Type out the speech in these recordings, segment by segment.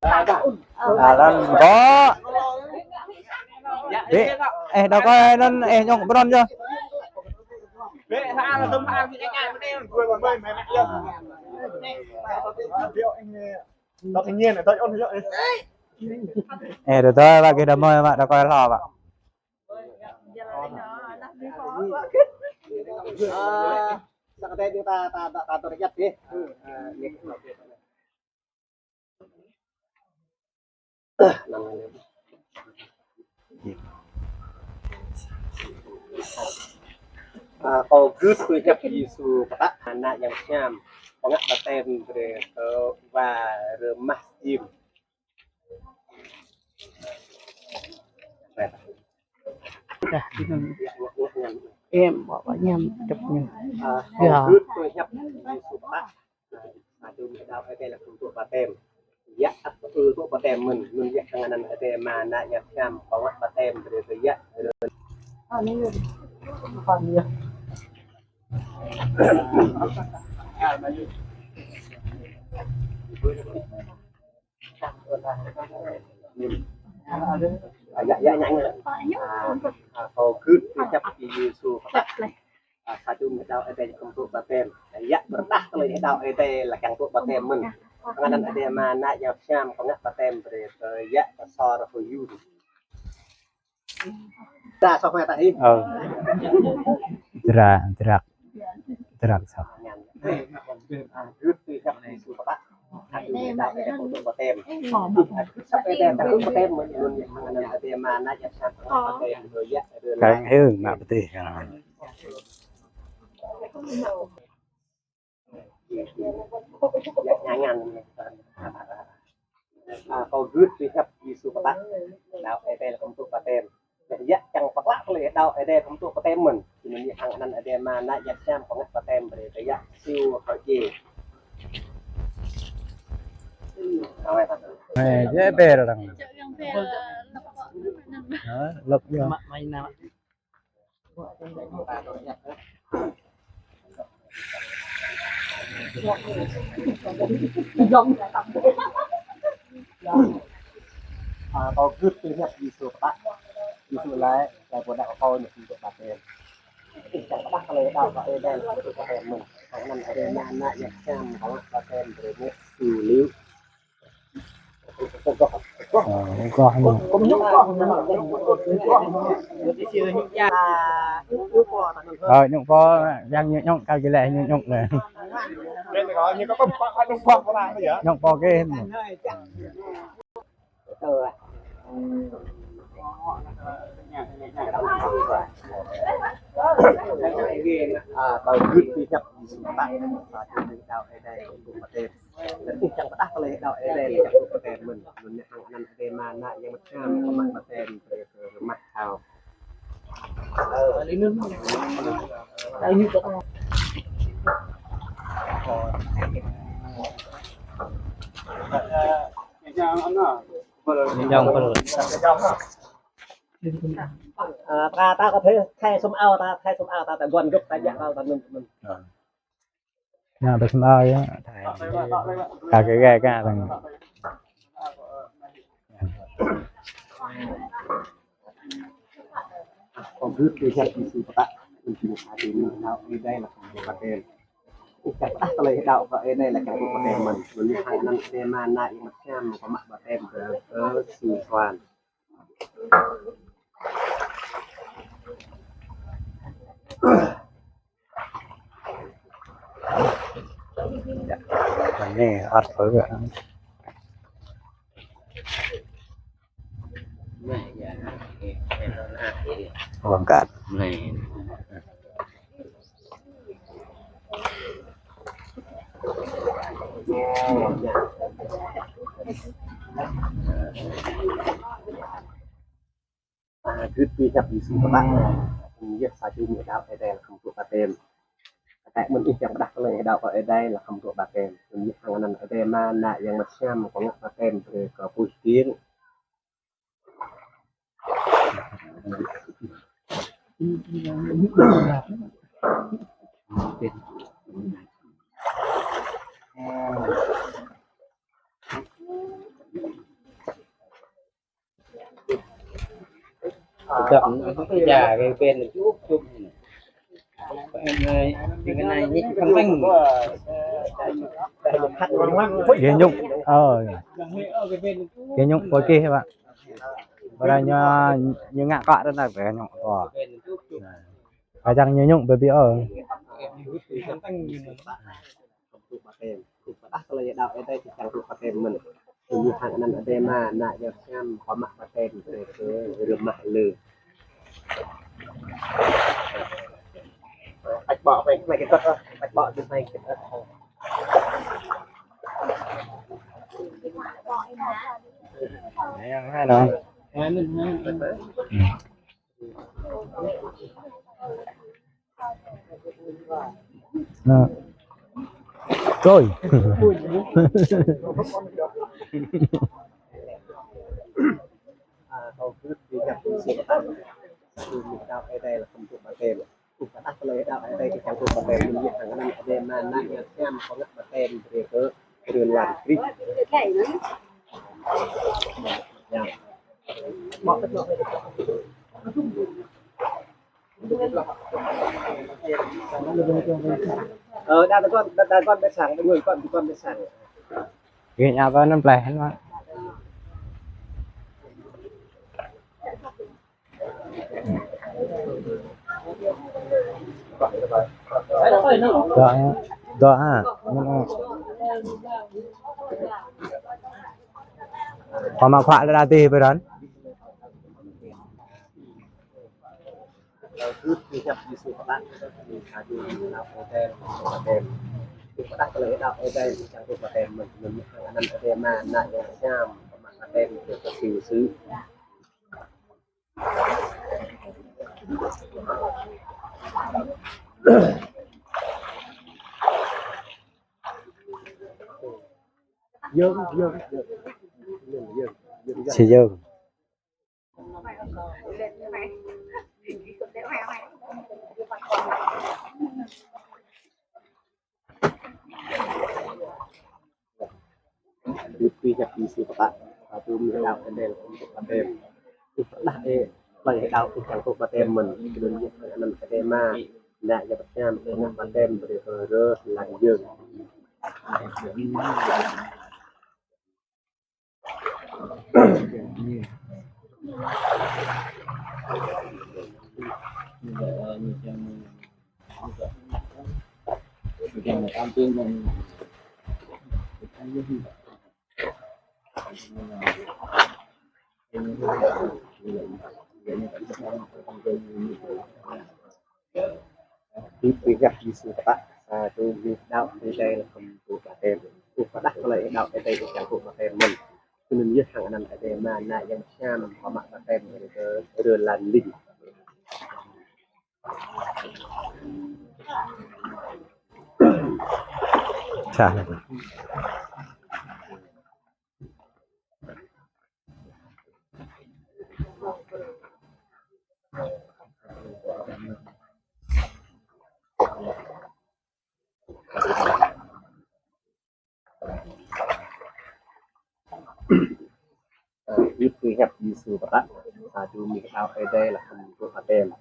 Alan ko. Be, eh, da ko nan, eh, nyong beron jo. Eh, da to ba ke da mo ba, da ko la ba. Sa ka tayo ta ta ta ta ta. A, ເຂົາກຶດເພື່ອຈັບເຢຊູປະທານນະຍັງຊາມ ປະງະປະເຕັມເບເກວ່າເລີ່ມມາຈິມ. ເອັມ ບອກວ່າຍຳ ຈັບຍຳ ອາ ເຂົາກຶດເພື່ອຈັບເຢຊູປະທານ ສາທຸເມດດາວເອເດລະຄຳໂຕປາເຕັມ ຍະອັດໂຕປາເຕັມມັນ ມັນຍະທັງອັນນັ້ນເອເດມານະຍະຊາມ ປະງະປາເຕັມເດຍະ ອັນນີ້ ອັນນີ້ ອາ ຍະ ຍະ ຍະ ຍະ ອາ ເຂົາກຶດເພື່ອຈັບເຢຊູປະທານ ອາ ສາທຸເມດດາວເອເດລະຄຳໂຕປາເຕັມ ຍະປະທານເລີຍດາວເອເດລະຄຳໂຕປາເຕັມມັນ ທັງອັນນັ້ນເອເດມານະຍະຊາມ ປະງະປາເຕັມເດຍະ ຍະປະຊອຣະໂພຢູ ດາຊອກແມ່ຕາອີ ເອີ ດຣາ ດຣາກ ດຣາກຊອກ ກາງເອີງມາປະເທດ ອາ ເຂົາກຶດເພື່ອຈັບເຢຊູປະທານ ດາວເອເດລະຄຳໂຕປາເຕັມ ຍະຈັງປະທານເລີຍດາວເອເດລະຄຳໂຕປາເຕັມມັນ ທີ່ມັນຍະທັງອັນນັ້ນເອເດມານະຍະຊາມ ປະງະປາເຕັມເດຍະ ຊິວເຂົາເຈ ເອົາໄວ້ ເອີ ເຈເປຣະ ເອີ ລົບຢູ່ ອາ ເຂົາກຶດເພື່ອຈັບເຢຊູປະທານ ເຢຊູຫຼາຍ ຫຼາຍບໍ່ໄດ້ເອົາເຂົ້າໃນທີ່ຕົວປາເຕັມ ຈັກປະທານເລີຍດາວເອເດລະຄຳໂຕປາເຕັມມັນ ທັງນັ້ນເອເດມານະຍະຊາມ ປະງະປາເຕັມເດຍະ ຊິວລິວ ເອີ ຍົກພໍ ຍັງຍົກພໍ ຍັງຍົກ ເອົາກິນແລ້ວຍົກ ຍົກເລີຍ ຍົກພໍເກ ເອີ ອາ ເຂົາກຶດເພື່ອຈັບເຢຊູປະທານ ສາທຸເມດດາວເອເດລະຄຳໂຕປາເຕັມ ແລະ ຈັງປະທານເລີຍດາວເອເດລະຄຳໂຕປາເຕັມມັນ ມັນຍະທັງອັນນັ້ນເອເດມານະຍະຊາມ ປະງະປາເຕັມເດຍະ ມາເອົາ ເອີ ຕາ ຕາກໍແທ້ສົມເອົາ ຕາແທ້ສົມເອົາ ຕາ ຕາບ່ອນຍົກຕາຢະເອົາຕາໜຶ່ງມັນ ນະ ໄປສຳເອົາຢູ່ ຖ່າຍ ກາແກ່ໆ ກາ ຄວາມຄືບທີ່ເຮັດທີ່ສຸປະຕະ ເປັນທີ່ໜຶ່ງ ອາ ທີ່ໜຶ່ງເຮົາເຮັດໄດ້ລະ ປະເທດ ຈັກປະຕະເລີຍເຮົາກໍເຮັດໄດ້ລະ ຈັກປະເທດມັນ ມັນມີທາງນັ້ນແດ່ມານະ ອີກມັນແຊມກໍມາປະເທດ ເອີ ເອີ ຊີສວານ ອັນນີ້ອັດເປີດ ອະລັງການ ອາ ຄືປີກັບປີສູປະຕະ ເຮັດສາຍຈູມີດາວແອແດງຄຳຕົວປະເຕັມ ແຕ່ມັນອີກຢ່າງປະດັກເລີຍດາວແອແດງລະຄຳຕົວປະເຕັມ ມັນມີທາງອັນນັ້ນແອແດງມານະ ຍັງມາແຊມຂອງປະເຕັມເລີຍກໍຜູ້ກິນ ເປັນ Dok, ya, ke ben cukup, cukup. Cái này nhích thẳng thẳng. Cái nhúng, ờ, cái nhúng bôi kia bạn. Bữa nay nhớ, nhớ ngã quạ đó là cái nhúng, ờ. Cái răng nhúng nhúng bơi bơi, ờ. Khom tuq ba tem. Khom tuq ba tah tơlơi đao ơi adai ti chang tuq ba tem mơ̆n. Tum yơh hăng anăn adai ma, na yơh siam, khom mă ba tem, tơlơi kơ rơmah lơ. Ăt bŏ, ăt bŏ, ăt bŏ, ăt bŏ. Yang hai no. Ơ. Trôi. Ơ, đa tơ con, đa, đa con bé sẵn, đa người con, con bé sẵn. Ghi nhà con năm play hết mà. Đó, đó ha. Khom mă quạ lơ đa ti pơ đon. Sẽ dơ. Dupi hep isi peta, satu minggu kendel untuk paten. Pernah eh, lai dau untuk paten mơ̆n, kidun ye nan paten ma, nak ye paten, nak paten beri terus lanjut. Ipigah Yisuta, satu mi dau edai lakum tu paten. Upadah kalau edau edai ikan tu paten mơ̆n. Kunun yeh hang anan edai ma na yang siam kama paten ke relan ling. Chà. Ipigah Yisuta, satu mi dau edai lakum tu paten.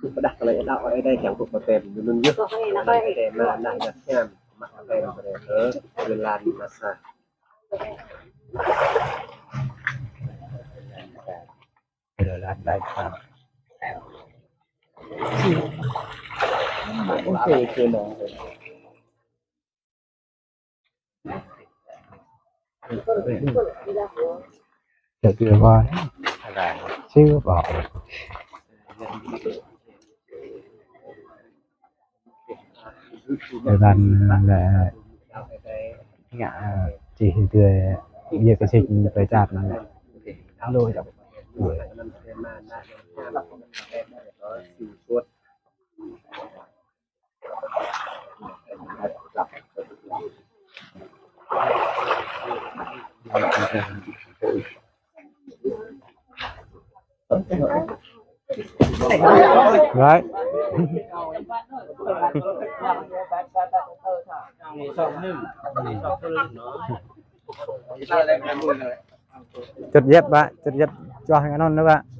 Upadah kalau edau edai yang tu paten, dulun yeh. Edai ma na yang siam, mak paten pada ke relan masa. Jadi apa? Siapa? Ê, bạn là ngã, chỉ từ việc cái dịch phải chặt nó. Alo, chặt. Ui. Right. Chốt dép bạn, chốt dép cho anh ăn ngon nữa bạn.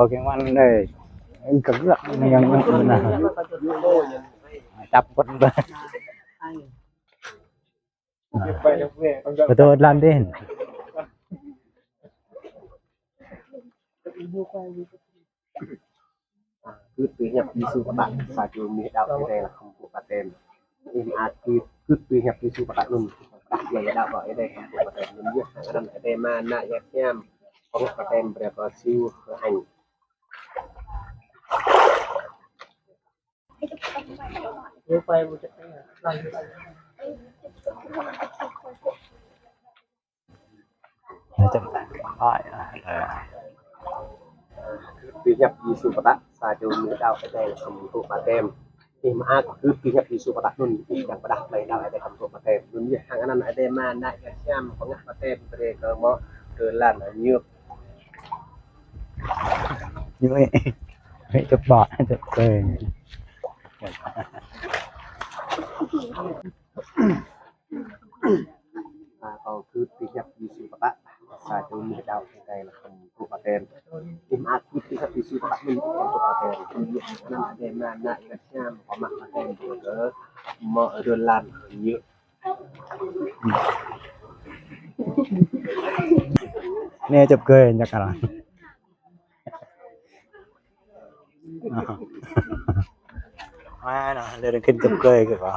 Oke, mana deh? Enggak, enggak, enggak, enggak, enggak. Caput, Mbak. Betul, Landin. Nè, chụp kê nhá, các bạn. Mana leren kin tep kê ke ko.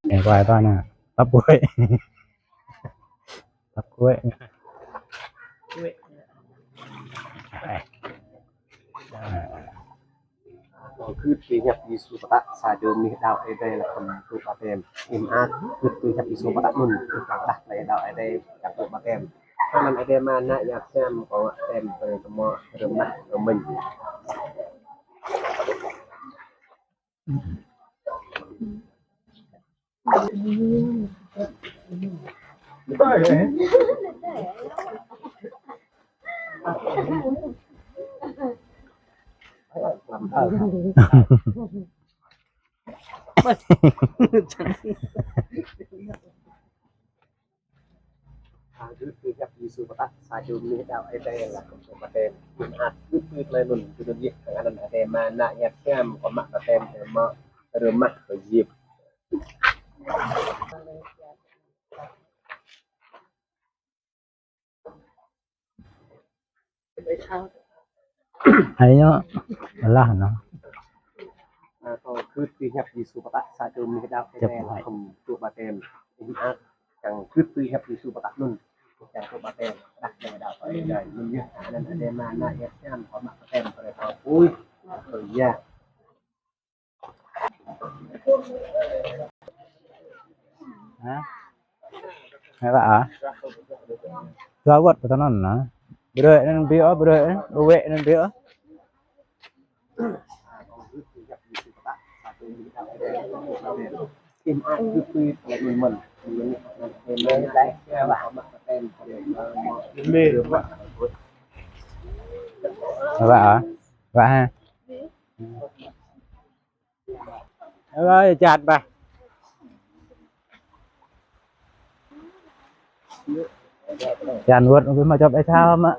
Yang kuat apa nah? Tap kuek. Tap kuek. Kuek. ກໍຄືທີ່ຍັບເຢຊູປະຕະ ສາໂຈມິດາວເອເດລະຄຳຕຸປະເຕມ ອິມອາດ ຄືທີ່ຍັບເຢຊູປະຕະນຸນ ຄືການດັກໃນດາວເອເດຈັກຕຸປະເຕມ ເທົ່ານັ້ນເອເດມານະຍັບແຊມກໍແຕມເປີກະເມາະເລີ່ມນະກະມິງ. ໃຫ້ເນາະ ລະເນາະ ກໍຄືທີ່ຍັບເຢຊູປະຕະ ສາໂຈມິດາວເອເດລະຄຳຕຸປະເຕມ ອິມອາດ ຈັ່ງຄືທີ່ຍັບເຢຊູປະຕະນຸນ ຈັ່ງຕຸປະເຕມ ດັກແລດາວເອເດລະ ມັນຍືດ ອັນນັ້ນເອເດມານະຍັບແຊມກໍມາປະເຕມ ກໍເລີຍເອົາປຸຍ ກໍຢາ Hả? Hay là à? Gawat pertahanan nah. Bro, nang bio, bro, bro, nang bio. Apa ah? Apa ah? Ơi, chặt bà. Chăn vượt, mà chụp ai sao mà.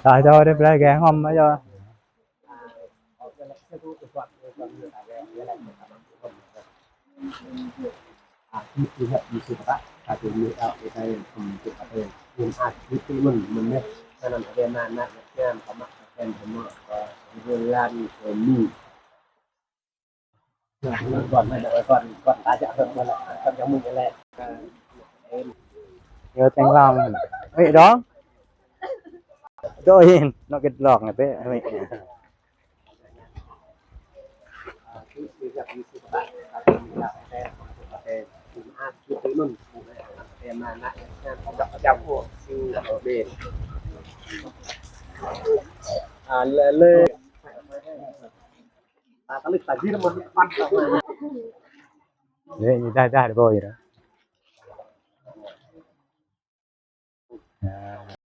Rồi, cho đi, play game không, cho. ເອີ ແຕ່ງລາວ ເອີ ດອງ ໂດຍ ນອກເກັດລອກນະເປ ເອີ. ເລີຍ ໄດ້ ໄດ້ ໄດ້ບໍ່ອີກນະ?